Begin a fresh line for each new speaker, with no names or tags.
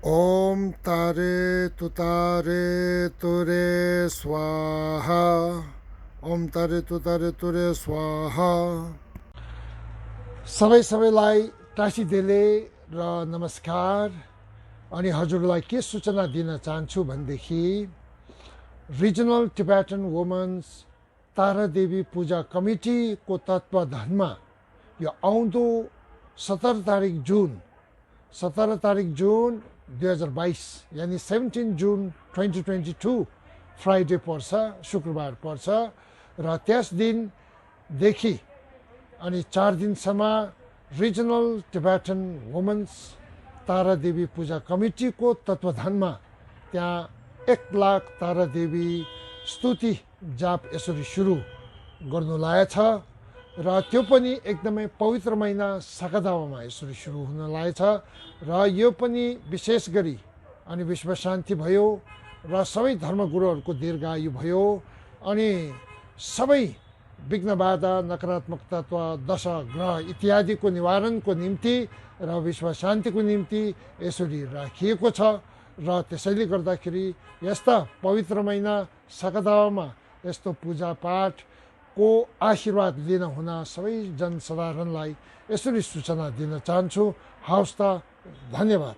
ओम तारे तुरे स्वाहा। ओम तारे तुरे स्वाहा। सबैलाई टासी देले र नमस्कार। अनि हजुरलाई के सूचना दिन चाहन्छु भनेदेखि रिजनल टिबेटन वुमेन्स तारा देवी पूजा कमिटीको तत्वावधानमा यो आउँदो 17 तारिक जुन 2022 यानी 17 जुन 2022 फ्राइडे पर्छ, शुक्रबार पर्छ र त्यस दिनदेखि अनि 4 दिनसम्म रिजनल टिबेटन वुमेन्स तारा देवी पूजा कमिटीको तत्वावधानमा त्यहाँ 1 लाख तारा देवी स्तुति जाप यसरी सुरु गर्नु लागेको छ र त्यो पनि एकदमै पवित्र महिना सगदावामा यसरी सुरु हुन लागेको छ र यो पनि विशेष गरी अनि विश्व शान्ति भयो र सबै धर्मगुरुहरूको दीर्घायु भयो अनि सबै विघ्न बाधा नकारात्मक तत्व दश ग्रह इत्यादिको निवारणको निम्ति र विश्व शान्तिको निम्ति यसरी राखिएको छ र त्यसैले गर्दाखेरि यस्ता पवित्र महिना सगदावामा यस्तो पूजापाठको आशीर्वाद लिन हुन सबै जनसाधारणलाई यसरी सूचना दिन चाहन्छु। हवस् त, धन्यवाद।